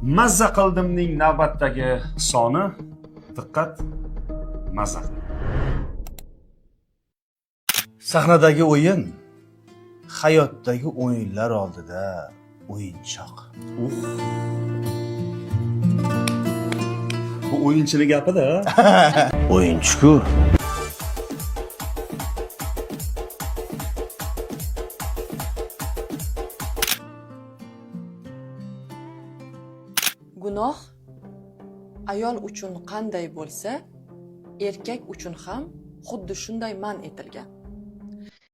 Mazza qildimning navbatdagi soni. Diqqat, mazza qiling. Sahnadagi o'yin hayotdagi o'yinlar oldida o'yinchoq. Bu o'yinchilik gapida. O'yinchi-ku. Gunoh ayol uchun qanday bo'lsa, erkak uchun ham xuddi shunday man etilgan.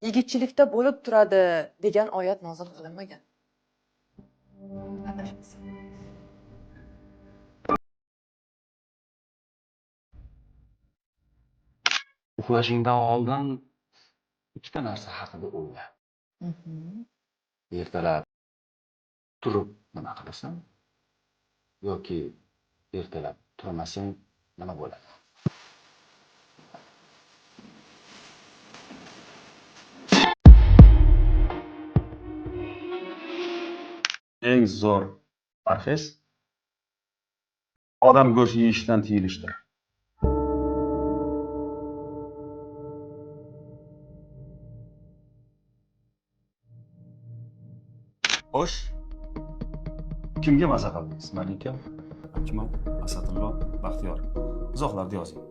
Yigitchilikda bo'lib turadi degan oyat nozil qilinmagan. Adashmasam. Uxlashingdan oldin ikkita narsa haqida o'yla. Ertalab turib nima qilasan yoki ertalab turmasang nima bo'ladi? Eng zo'r parhez odam go'shti yeyishdan tiyilishdir. Xo'sh, kimga maza qildingiz? Malika, Akmal, Asadullo, Baxtiyor. Izohlarda yozing.